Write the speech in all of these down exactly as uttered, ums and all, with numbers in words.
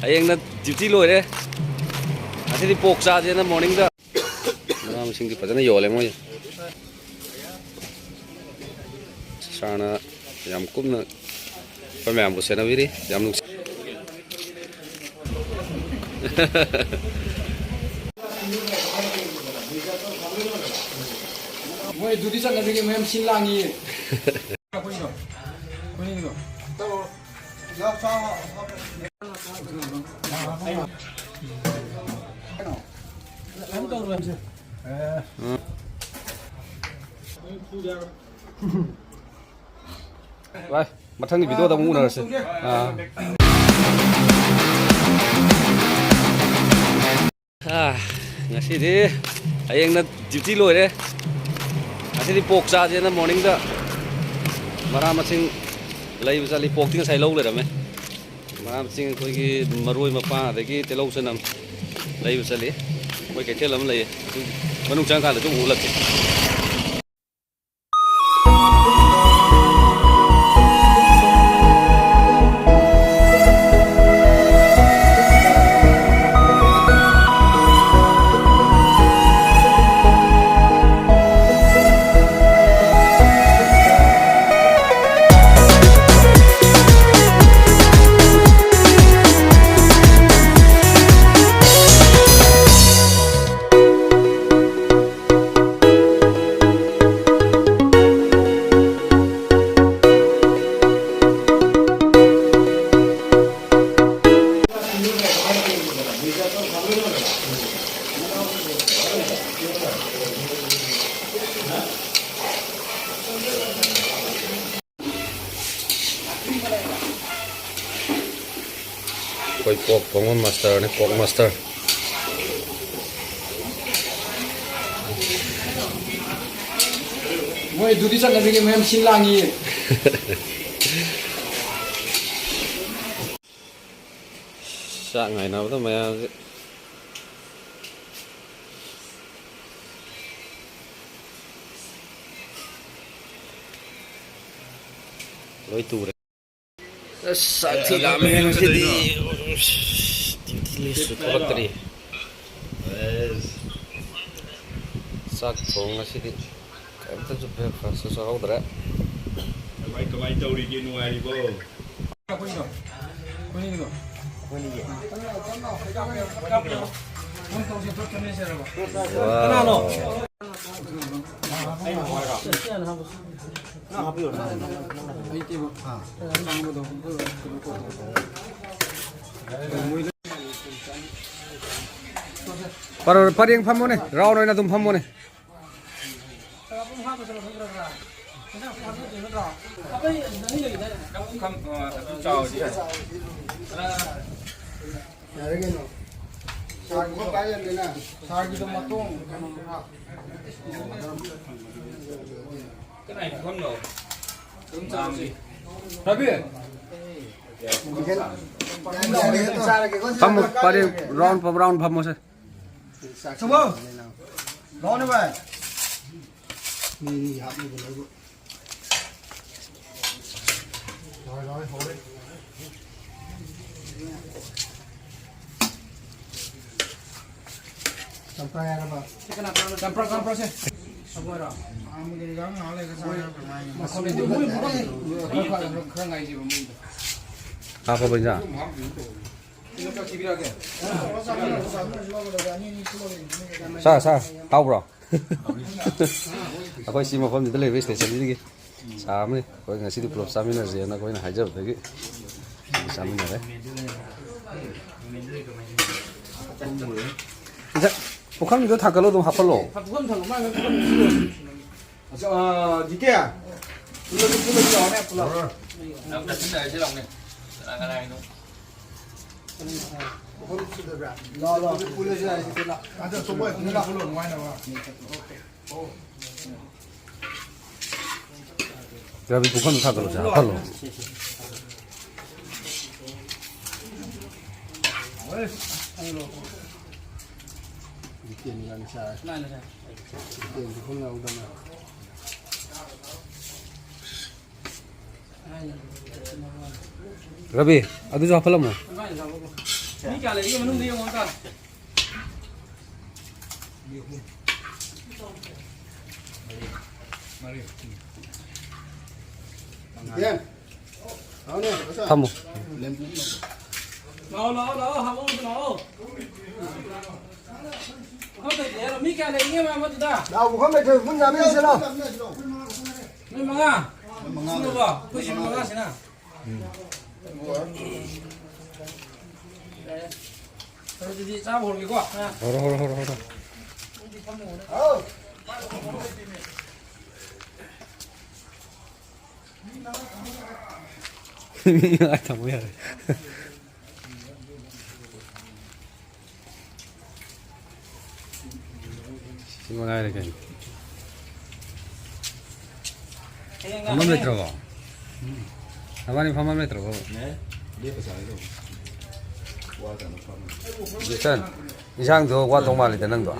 ꯍꯌꯦꯡꯅ ꯗ꯭ꯌꯨꯇꯤ ꯂꯣꯏꯔꯦ꯫ ꯉꯁꯤꯗꯤ ꯄꯣꯛ ꯆꯥꯁꯦꯅ ꯃꯣꯔꯅꯤꯡꯗ꯫ ꯃꯅꯥ ꯃꯁꯤꯡꯗꯤ ꯐꯖꯅ ꯌꯣꯜꯂꯦ ꯃꯣꯏ꯫ ꯁꯥꯔꯅ ꯌꯥꯝ ꯀꯨꯞꯅ ꯑꯩꯈꯣꯏ ꯃꯌꯥꯝꯕꯨ ꯁꯦꯟꯅꯕꯤꯔꯤ꯫ ꯌꯥꯝ ꯅꯨꯡꯁꯤ꯫ ꯃꯣꯏ ꯑꯗꯨꯗꯤ ꯆꯠꯅꯕꯤꯒꯤ ꯃꯌꯥꯝ ꯁꯤꯜ ꯂꯥꯡꯉꯤ꯫ ꯚꯥꯏ, ꯃꯊꯪꯒꯤ ꯚꯤꯗꯤꯑꯣꯗ ꯑꯃꯨꯛ ꯎꯅꯔꯁꯦ꯫ ꯑꯥ꯫ ꯑꯥ, ꯉꯁꯤꯗꯤ ꯍꯌꯦꯡꯅ ꯗ꯭ꯌꯨꯇꯤ ꯂꯣꯏꯔꯦ꯫ ꯉꯁꯤꯗꯤ ꯄꯣꯛ ꯆꯥꯁꯦꯅ ꯃꯣꯔꯅꯤꯡꯗ ꯃꯅꯥ ꯃꯁꯤꯡ ꯂꯩꯕ ꯆꯠꯂꯤ꯫ ꯄꯣꯛꯇꯤ ꯉꯁꯥꯏ ꯂꯧ ꯂꯩꯔꯝꯃꯦ꯫ ꯃꯅꯥ ꯃꯁꯤꯡ ꯑꯩꯈꯣꯏꯒꯤ ꯃꯔꯣꯏ ꯃꯄꯥꯡ ꯑꯗꯒꯤ ꯇꯤꯜꯍꯧ ꯆꯅꯝ ꯂꯩꯕ ꯆꯠꯂꯤ꯫ ꯃꯣꯏ ꯀꯩꯊꯦꯜ ꯑꯃ ꯂꯩꯌꯦ꯫ ꯃꯅꯨꯡ ꯆꯪꯉꯀꯥꯟꯗ ꯑꯗꯨꯝ ꯎꯠꯂꯛꯀꯦ꯫ ꯑꯩꯈꯣꯏ ꯄꯣꯛ ꯊꯣꯡꯕ ꯃꯥꯁꯇꯔꯅꯤ, ꯄꯣꯛ ꯃꯥꯁꯇꯔ꯫ ꯃꯣꯏ ꯑꯗꯨꯗꯤ ꯆꯠꯅꯕꯤꯒꯤ ꯃꯌꯥꯝ ꯁꯤꯜ ꯂꯥꯡꯉꯤ꯫ ꯆꯥꯛ ꯉꯥꯏꯅꯕꯗ ꯃꯌꯥꯝꯁꯦ꯫ ꯂꯣꯏ ꯇꯨꯔꯦ꯫ ꯑꯁ, ꯆꯥꯛ ꯊꯤ ꯂꯥꯝꯃꯦ ꯉꯁꯤꯗꯤ꯫ ꯇꯤꯡꯊꯤꯂꯤꯁꯨ ꯊꯣꯛꯂꯛꯇ꯭ꯔꯤ꯫ ꯆꯥꯛ ꯊꯣꯡ ꯉꯁꯤꯗꯤ ꯀꯩꯝꯇꯁꯨ breakfast ꯆꯥꯍꯧꯗ꯭ꯔꯦ꯫ ꯀꯃꯥꯏ ꯀꯃꯥꯏ ꯇꯧꯔꯤꯒꯦ? ꯅꯨꯡꯉꯥꯏꯔꯤꯕꯣ? ꯀꯅꯥꯅꯣ? ꯄꯔ-, ꯄꯔꯦꯡ ꯐꯝꯃꯣꯅꯦ, round ꯑꯣꯏꯅ ꯑꯗꯨꯝ ꯐꯝꯃꯣꯅꯦ꯫ ꯌꯥꯔꯦ ꯀꯩꯅꯣ꯫ ꯁꯥꯔꯒꯤꯗꯣ ꯄꯥꯏꯔꯦꯗꯅ, ꯁꯥꯔꯒꯤꯗꯣ ꯃꯇꯣꯡ ꯀꯩꯅꯣ ꯈꯔ꯫ ꯀꯅꯥꯏ ꯄꯨꯈꯝꯅꯣ? ꯔꯕꯤ! ꯐꯝꯃꯣ, ꯄꯔꯦꯡ round ꯐꯝ-, round ꯐꯝꯃꯣꯁꯦ꯫ ꯁꯨꯡꯕꯧ! ꯂꯥꯛꯑꯣꯅꯦ ꯚꯥꯏ꯫ ꯃꯤ ꯑꯅꯤꯒꯤ ꯍꯥꯞꯅꯕ ꯂꯩꯕ꯫ ꯂꯣꯏꯔꯦ, ꯂꯣꯏꯔꯦ, ꯍꯧꯔꯦ꯫ ꯆꯝꯄ꯭ꯔꯥ ꯌꯥꯔꯕ? ꯆꯝꯄ꯭ꯔꯥ, ꯆꯝꯄ꯭ꯔꯥꯁꯦ꯫ ꯃꯈꯣꯏꯗꯤ ꯃꯣꯏ ꯈꯔ ꯉꯥꯏꯁꯦꯕ ꯃꯣꯏꯗꯣ꯫ ꯍꯥꯞꯄꯕ ꯏꯟꯖꯥꯡ? ꯁꯥꯔ, ꯁꯥꯔ, ꯍꯥꯎꯕ꯭ꯔꯣ? ꯑꯩꯈꯣꯏ ꯁꯤ ꯃꯐꯝꯁꯤꯗ ꯂꯩꯕ stationꯁꯤꯗꯒꯤ ꯆꯥ ꯑꯃꯅꯤ꯫ ꯑꯩꯈꯣꯏ ꯉꯁꯤꯗꯤ ꯄꯨꯂꯞ ꯆꯥꯃꯤꯟꯅꯁꯦꯅ ꯑꯩꯈꯣꯏꯅ ꯍꯥꯏꯖꯕꯗꯒꯤ ꯆꯥꯃꯤꯟꯅꯔꯦ꯫ ꯏꯟꯖꯥꯡ, ꯄꯨꯈꯝꯒꯤꯗꯣ ꯊꯥꯡꯒꯠꯂꯣ, ꯑꯗꯨꯝ ꯍꯥꯞꯍꯜꯂꯣ꯫ ꯄꯨꯈꯝ ꯊꯝꯃꯣ, ꯃꯥ ꯄꯨꯈꯝ ꯊꯝꯃꯣ꯫ ꯑ, ꯖꯤꯇꯦ, ꯄꯨꯜꯂꯁꯤ, ꯄꯨꯜꯂꯁꯤ ꯂꯥꯛꯑꯣꯅꯦ, ꯄꯨꯂꯞ꯫ ꯅꯪ ꯆꯠꯃꯤꯟꯅꯔꯁꯤ ꯂꯥꯛꯑꯣꯅꯦ꯫ ꯀꯅꯥ ꯀꯅꯥꯒꯤꯅꯣ? ꯂꯥꯛꯑꯣ, ꯂꯥꯛꯑꯣ꯫ ꯄꯨꯜꯂꯁꯤ ꯂꯥꯛꯑꯣ, ꯖꯤꯇꯦ, ꯂꯥꯛꯑꯣ꯫ ꯑꯗ ꯁꯣꯝ ꯄꯨꯟꯅ ꯂꯥꯛꯑꯣ, ꯅꯨꯡꯉꯥꯏꯅꯕ꯫ ꯔꯕꯤ, ꯄꯨꯈꯝ ꯊꯥꯡꯒꯠꯂꯣꯁꯦ, ꯍꯥꯞꯍꯜꯂꯣ꯫ ꯖꯤꯇꯦꯟ ꯏꯕꯥꯅꯤ ꯆꯥꯔꯦ꯫ ꯖꯤꯇꯦꯟ ꯄꯨꯈꯝ ꯌꯥꯎꯗꯅ꯫ ꯔꯕꯤ, ꯑꯗꯨꯁꯨ ꯍꯥꯞꯐꯜꯂꯝꯃꯣ꯫ ꯃꯤ ꯀꯌꯥ ꯂꯩꯒꯦ ꯃꯅꯨꯡꯗ ꯌꯦꯡꯉꯣ ꯑꯝꯇ꯫ ꯊꯝꯃꯣ꯫ ꯂꯥꯛꯑꯣ, ꯂꯥꯛꯑꯣ, ꯂꯥꯛꯑꯣ, ꯍꯥꯞꯄꯛꯑꯣ, ꯂꯥꯛꯑꯣ꯫ ꯄꯨꯈꯝ ꯂꯩꯇꯦ ꯍꯥꯏꯔꯣ? ꯃꯤ ꯀꯌꯥ ꯂꯩꯒꯦ ꯃꯌꯥꯝ ꯑꯗꯨꯗ? ꯂꯥꯛꯑꯣ, ꯄꯨꯈꯝ ꯂꯩꯇ꯭ꯔꯦ, ꯄꯨꯟ ꯆꯥꯃꯤꯟꯅꯁꯤ ꯂꯥꯛꯑꯣ꯫ ꯅꯣꯏ ꯃꯉꯥ? ꯁꯨꯔꯕꯣ? ꯑꯩꯈꯣꯏ ꯁꯤ ꯃꯉꯥꯁꯤꯅ? ꯑꯗꯨꯗꯤ ꯆꯥꯕ ꯍꯧꯔꯒꯦꯀꯣ꯫ ꯍꯧꯔꯣ, ꯍꯧꯔꯣ, ꯍꯧꯔꯣ, ꯍꯧꯔꯣ꯫ ꯃꯤ ꯃꯉꯥ ꯊꯝꯃꯨ ꯌꯥꯔꯦ꯫ ꯁꯤ ꯃꯉꯥꯏꯔꯦ ꯀꯩꯅꯣ꯫ ꯐꯝꯐꯝ ꯂꯩꯇ꯭ꯔꯕꯣ? ꯅꯕꯥꯅꯤ ꯐꯝꯐꯝ ꯂꯩꯇ꯭ꯔꯕꯣ? ꯖꯦꯁꯟ, ꯏꯟꯁꯥꯡꯗꯣ ꯋꯥꯠꯇꯧ ꯃꯥꯜꯂꯤꯗ ꯅꯪꯗꯣ꯫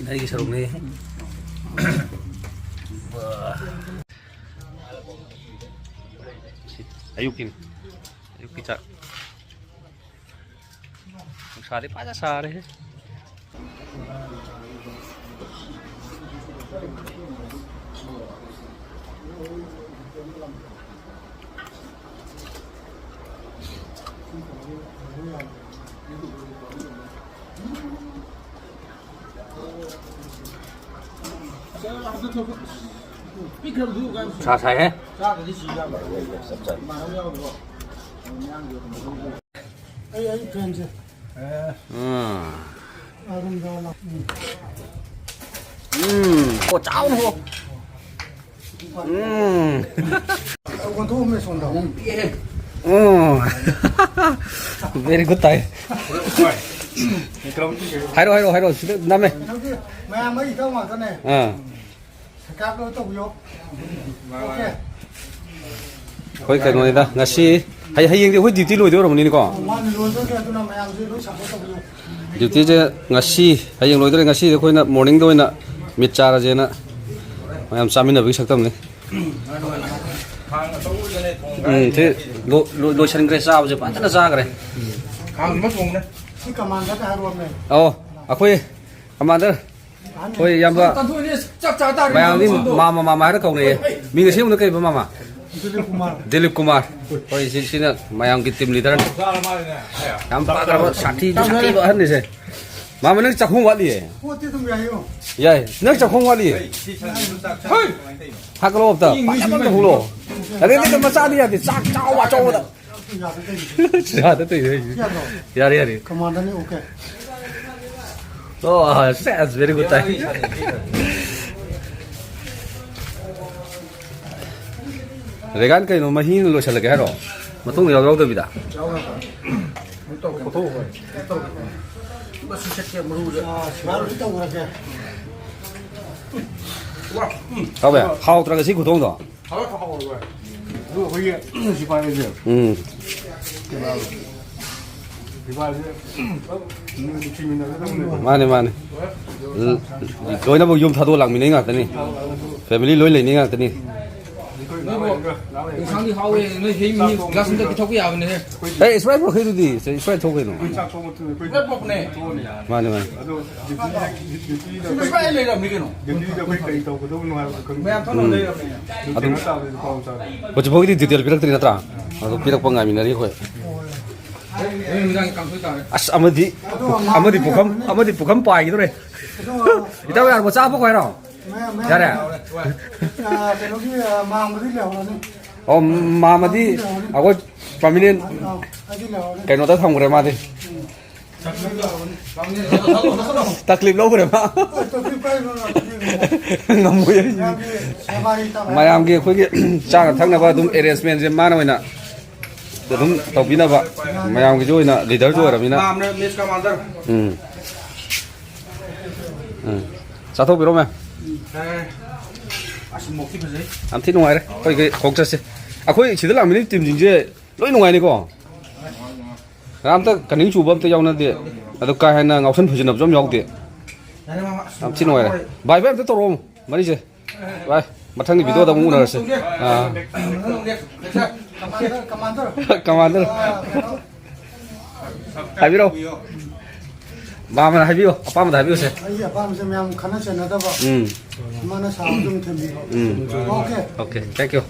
ꯑꯩꯒꯤ ꯁꯔꯨꯛꯅꯤ꯫ ꯑꯌꯨꯛꯀꯤꯅꯤ꯫ ꯑꯌꯨꯛꯀꯤ ꯆꯥꯛ꯫ ꯅꯨꯡꯁꯥꯗꯤ ꯐꯖ ꯁꯥꯔꯦꯍꯦ꯫ ꯁꯥ ꯁꯥꯏꯍꯦ꯫ ꯑꯩ, ꯑꯩ ꯐꯦꯟꯁꯦ꯫ ꯎꯝ꯫ ꯑꯔꯨꯟꯗ ꯂꯥꯛ-, ꯎꯝ꯫ ꯎꯝ꯫ ꯑꯣ, ꯆꯥꯎꯅ ꯍꯣ꯫ ꯎꯝ꯫ ꯑꯣꯟꯊꯣꯛꯑꯝꯃꯦ ꯁꯣꯝꯗ꯫ ꯎꯝ꯫ Very good ꯇꯥꯏ꯫ ꯍꯥꯏꯔꯣ, ꯍꯥꯏꯔꯣ, ꯍꯥꯏꯔꯣ꯫ ꯁꯤꯗ ꯅꯝꯃꯦ꯫ ꯀꯩꯅꯣꯒꯤ ꯃꯌꯥꯝ ꯑꯩ ꯏꯇꯥꯎ ꯉꯥꯛꯇꯅꯦ꯫ ꯑꯥ꯫ Subscribe ꯂꯣꯏ ꯇꯧꯕꯤꯌꯣ꯫ Okay꯫ ꯑꯩꯈꯣꯏ ꯀꯩꯅꯣꯅꯤꯗ, ꯉꯁꯤ, ꯍꯌꯦꯡꯗꯤ ꯑꯩꯈꯣꯏ duty ꯂꯣꯏꯗꯣꯏ ꯑꯣꯏꯔꯝꯃꯅꯤꯅꯦꯀꯣ? ꯃꯥꯅ ꯂꯣꯏꯗꯣꯏꯅꯦ, ꯑꯗꯨꯅ ꯃꯌꯥꯝꯁꯦ ꯂꯣꯏ support ꯇꯧꯕꯤꯌꯨ꯫ ꯗ꯭ꯌꯨꯇꯤꯁꯦ ꯉꯁꯤ, ꯍꯌꯦꯡ ꯂꯣꯏꯗꯣꯔꯦ꯫ ꯉꯁꯤꯗꯤ ꯑꯩꯈꯣꯏꯅ ꯃꯣꯔꯅꯤꯡꯗ ꯑꯣꯏꯅ ꯃꯤꯠ ꯆꯥꯔꯁꯦꯅ ꯃꯌꯥꯝ ꯆꯥꯃꯤꯟꯅꯕꯒꯤ ꯁꯛꯇꯝꯅꯤ꯫ ꯎꯝ, ꯁꯤ ꯂꯣ-, ꯂꯣ-, ꯂꯣꯏꯁꯤꯟꯈ꯭ꯔꯦ, ꯆꯥꯕꯁꯦ ꯐꯖꯅ ꯆꯥꯈ꯭ꯔꯦ꯫ ꯁꯤ ꯀꯃꯥꯟꯗꯔꯗ ꯍꯥꯏꯔꯨꯔꯕꯅꯦ꯫ ꯑꯧ, ꯑꯩꯈꯣꯏ ꯀꯃꯥꯟꯗꯔ, ꯑꯩꯈꯣꯏ ꯏꯌꯥꯝꯕ ꯀꯟꯊꯣꯛꯏꯅꯦ, ꯆꯥꯛ ꯆꯥ ꯇꯥꯔꯦ꯫ ꯃꯌꯥꯝꯗꯤ ꯃꯥꯃ, ꯃꯥꯃ ꯍꯥꯏꯔ ꯀꯧꯅꯩꯌꯦ꯫ ꯃꯤꯡ ꯑꯁꯦꯡꯕꯅ ꯀꯩꯕ, ꯃꯥꯃ? ꯗꯤꯂꯤꯞ ꯀꯨꯃꯥꯔ꯫ ꯗꯤꯂꯤꯞ ꯀꯨꯃꯥꯔ꯫ ꯍꯣꯏ, ꯁꯤ-, ꯁꯤꯅ ꯃꯌꯥꯝꯒꯤ ꯇꯤꯝ ꯂꯤꯗꯔꯅꯤ꯫ ꯌꯥꯝ ꯄꯥꯛꯈ꯭ꯔꯕ, ꯁꯥꯊꯤꯁꯨ ꯁꯥꯊꯤꯕ ꯑꯍꯟꯅꯤꯁꯦ꯫ ꯃꯥꯃ, ꯅꯪ ꯆꯥꯛꯈꯨꯝ ꯋꯥꯠꯂꯤꯌꯦ꯫ ꯄꯣꯠꯇꯤ ꯑꯗꯨꯝ ꯌꯥꯏꯌꯣ꯫ ꯌꯥꯏ, ꯅꯪ ꯆꯥꯛꯈꯨꯝ ꯋꯥꯠꯂꯤꯌꯦ꯫ ꯍꯣꯏ꯫ ꯊꯥꯒꯠꯂꯛꯑꯣ ꯑꯝꯇ꯫ ꯄꯥꯛ ꯑꯃ ꯍꯨꯜꯂꯣ꯫ ꯑꯗꯩ ꯅꯪ ꯃꯆꯥꯗꯤ ꯌꯥꯗꯦ, ꯆꯥꯛ ꯆꯥꯎꯕ ꯑꯆꯧꯕꯗ꯫ ꯌꯥꯗ ꯇꯧꯏꯅꯦ꯫ ꯌꯥꯗ ꯇꯧꯏꯅꯦ ꯑꯩꯁꯦ꯫ ꯌꯥꯗ꯭ꯔꯣ? ꯌꯥꯔꯦ, ꯌꯥꯔꯦ꯫ ꯀꯃꯥꯟꯗꯔꯅꯤ, ꯑꯣꯀꯦ꯫ ꯑꯣ, ꯁꯦꯁ, very good ꯇꯥꯏ꯫ ꯔꯦꯒꯥꯟ, ꯀꯩꯅꯣ, ꯃꯍꯤ ꯂꯣꯏꯁꯤꯜꯂꯒꯦ ꯍꯥꯏꯔꯣ? ꯃꯇꯨꯡ ꯌꯥꯎ ꯌꯥꯎꯗꯕꯤꯗ? ꯌꯥꯎꯔꯒ꯫ ꯀꯩꯅꯣ ꯇꯧꯒꯦ꯫ ꯀꯩꯅꯣ ꯇꯧꯒꯦ꯫ ꯃꯁꯤ ꯁꯦꯠꯀꯦ, ꯃꯔꯨꯁꯦ꯫ ꯑꯥ, ꯁꯨꯃꯥꯏꯅ ꯂꯣꯏ ꯇꯧꯈ꯭ꯔꯒꯦ꯫ ꯇꯥꯎꯕ, ꯍꯥꯎꯇ꯭ꯔꯒ ꯁꯤ ꯈꯨꯊꯣꯡꯗꯣ? ꯍꯥꯎꯋꯦ, ꯍꯥꯎꯋꯦ, ꯚꯥꯏ꯫ ꯑꯗꯨ ꯑꯩꯈꯣꯏꯒꯤ ꯁꯤꯐꯥꯏꯁꯦ, ꯎꯝ꯫ ꯁꯤꯐꯥꯏꯁꯦ ꯅꯨꯡꯁꯤꯃꯤꯟꯅꯒꯗꯕꯅꯦ꯫ ꯃꯥꯅꯦ, ꯃꯥꯅꯦ꯫ ꯂ-, ꯂꯣꯏꯅꯃꯛ ꯌꯨꯝ ꯊꯥꯗꯣꯛꯑ ꯂꯥꯛꯃꯤꯟꯅꯩ ꯉꯥꯛꯇꯅꯤ꯫ ꯐꯦꯃꯤꯂꯤ ꯂꯣꯏ ꯂꯩꯅꯩ ꯉꯥꯛꯇꯅꯤ꯫ ꯅꯣꯏꯕꯨ ꯏꯟꯁꯥꯡꯗꯤ ꯍꯥꯎꯋꯦ, ꯅꯣꯏ ꯍꯩ ꯃꯍꯤ ꯒ꯭ꯂꯥꯁ ꯑꯝꯇ ꯄꯤꯊꯛꯄ ꯌꯥꯕꯅꯦꯍꯦ꯫ ꯑꯦ, ꯏꯁꯄ꯭ꯔꯥꯏꯠ ꯄꯨꯔꯛꯈꯤꯗꯨꯗꯤ, ꯏꯁꯄ꯭ꯔꯥꯏꯠ ꯊꯣꯛ ꯀꯩꯅꯣ꯫ ꯃꯥꯅꯦ, ꯃꯥꯅꯦ꯫ ꯁꯤꯗ ꯁꯨꯃꯥꯏꯅ ꯂꯩꯔꯕꯅꯤ ꯀꯩꯅꯣ꯫ ꯗꯤꯜꯂꯤꯗ ꯑꯩꯈꯣꯏ ꯀꯔꯤ ꯇꯧꯒꯗꯧꯕꯅꯣ ꯍꯥꯏꯕꯗꯨ ꯈꯪꯗꯦ꯫ ꯃꯌꯥꯝ ꯊꯣꯛꯅ ꯎꯝ꯫ ꯂꯩꯔꯕꯅꯤ꯫ ꯑꯗꯨꯝ ꯍꯧꯖꯤꯛ ꯐꯥꯎꯒꯤꯗꯤ ꯗꯤꯇꯦꯜ ꯄꯤꯔꯛꯇ꯭ꯔꯤ ꯅꯠꯇ꯭ꯔꯥ? ꯑꯗꯨ ꯄꯤꯔꯛꯄ ꯉꯥꯏꯃꯤꯟꯅꯔꯤ ꯑꯩꯈꯣꯏ꯫ ꯍꯣꯔꯦꯟ ꯅꯨꯃꯤꯗꯥꯡꯒꯤ ꯀꯥꯡꯁꯣꯏ ꯇꯥꯔꯦ꯫ ꯑꯁ, ꯑꯃꯗꯤ, ꯑꯃꯗꯤ ꯄꯨꯈꯝ, ꯑꯃꯗꯤ ꯄꯨꯈꯝ ꯄꯥꯏꯈꯤꯗꯣꯔꯦ꯫ ꯏꯇꯥꯎ ꯌꯥꯔꯕꯣ? ꯆꯥꯕ ꯍꯧꯔꯣ ꯍꯥꯏꯔꯣ? ꯃꯌꯥꯝ, ꯃꯌꯥꯝ ꯌꯥꯔꯦ? ꯂꯩꯍꯧꯔꯦ꯫ ꯑ, ꯀꯩꯅꯣꯒꯤ, ꯑ, ꯃꯥꯝꯃꯗꯤ ꯂꯩꯍꯧꯔꯅꯤ꯫ ꯑꯣ, ꯃꯥꯝꯃꯗꯤ ꯑꯩꯈꯣꯏ ꯄꯔꯃꯤꯅꯦꯟ ꯑ, ꯑꯩꯗꯤ ꯂꯩꯍꯧꯔꯅꯤ꯫ ꯀꯩꯅꯣꯗ ꯊꯝꯈ꯭ꯔꯦ ꯃꯥꯗꯤ꯫ ꯇꯛꯂꯤꯞ ꯂꯧꯈ꯭ꯔꯦ ꯃꯥ꯫ ꯉꯝꯃꯣꯏ ꯑꯩ꯫ ꯃꯌꯥꯝꯒꯤ ꯑꯩꯈꯣꯏꯒꯤ ꯆꯥꯅ ꯊꯛꯅꯕ ꯑꯗꯨꯝ ꯑꯦꯔꯦꯟꯖꯃꯦꯟꯁꯦ ꯃꯥꯅ ꯑꯣꯏꯅ ꯑꯗꯨꯝ ꯇꯧꯕꯤꯅꯕ, ꯃꯌꯥꯝꯒꯤꯁꯨ ꯑꯣꯏꯅ ꯂꯤꯗꯔꯁꯨ ꯑꯣꯏꯔꯕꯅꯤꯅ꯫ ꯃꯥꯝꯅ ꯃꯤꯁ ꯀꯃꯥꯟꯗꯔ꯫ ꯎꯝ꯫ ꯎꯝ꯫ ꯆꯥꯊꯣꯛꯄꯤꯔꯣ ꯃꯌꯥꯝ꯫ ꯌꯥꯔꯦ꯫ ꯑꯁ, ꯃꯣꯛꯇꯤ ꯐꯖꯩ꯫ ꯌꯥꯝ ꯊꯤ ꯅꯨꯡꯉꯥꯏꯔꯦ꯫ ꯑꯩꯈꯣꯏꯒꯤ ꯈꯣꯡ ꯆꯠꯁꯦ꯫ ꯑꯩꯈꯣꯏ ꯁꯤꯗ ꯂꯥꯛꯃꯤꯟꯅꯩ ꯇꯤꯝꯁꯤꯡꯁꯦ ꯂꯣꯏ ꯅꯨꯡꯉꯥꯏꯅꯤꯀꯣ? ꯀꯅꯥꯝꯇ ꯀꯅꯤꯡ ꯆꯨꯕ ꯑꯝꯇ ꯌꯥꯎꯅꯗꯦ꯫ ꯑꯗꯨ ꯀꯥ ꯍꯦꯟꯅ ꯉꯥꯎꯁꯟ ꯐꯩꯖꯤꯟꯅꯕꯁꯨ ꯑꯝ ꯌꯥꯎꯗꯦ꯫ ꯌꯥꯝ ꯊꯤ ꯅꯨꯡꯉꯥꯏꯔꯦ꯫ ꯚꯥꯏ, ꯚꯥꯏ, ꯑꯝꯇ ꯇꯧꯔꯛꯑꯣ ꯃꯔꯤꯁꯦ꯫ ꯚꯥꯏ, ꯃꯊꯪꯒꯤ ꯚꯤꯗꯤꯑꯣꯗ ꯑꯃꯨꯛ ꯎꯅꯔꯁꯦ꯫ ꯑꯥ꯫ ꯀꯃꯥꯟꯗꯔ꯫ ꯍꯥꯏꯕꯤꯔꯣ꯫ ꯃꯥꯃꯅ ꯍꯥꯏꯕꯤꯌꯣ, ꯑꯄꯥꯝꯕꯗ ꯍꯥꯏꯕꯤꯌꯨꯁꯦ꯫ ꯑꯩꯒꯤ ꯑꯄꯥꯝꯕꯁꯦ ꯃꯌꯥꯝ ꯈꯟꯅ ꯆꯩꯅꯗꯕ꯫ ꯎꯝ꯫ ꯃꯥꯅ ꯁꯥꯕ ꯑꯗꯨꯝ ꯊꯝꯕꯤꯔꯣ꯫ ꯎꯝ꯫ OK꯫ OK, thank you꯫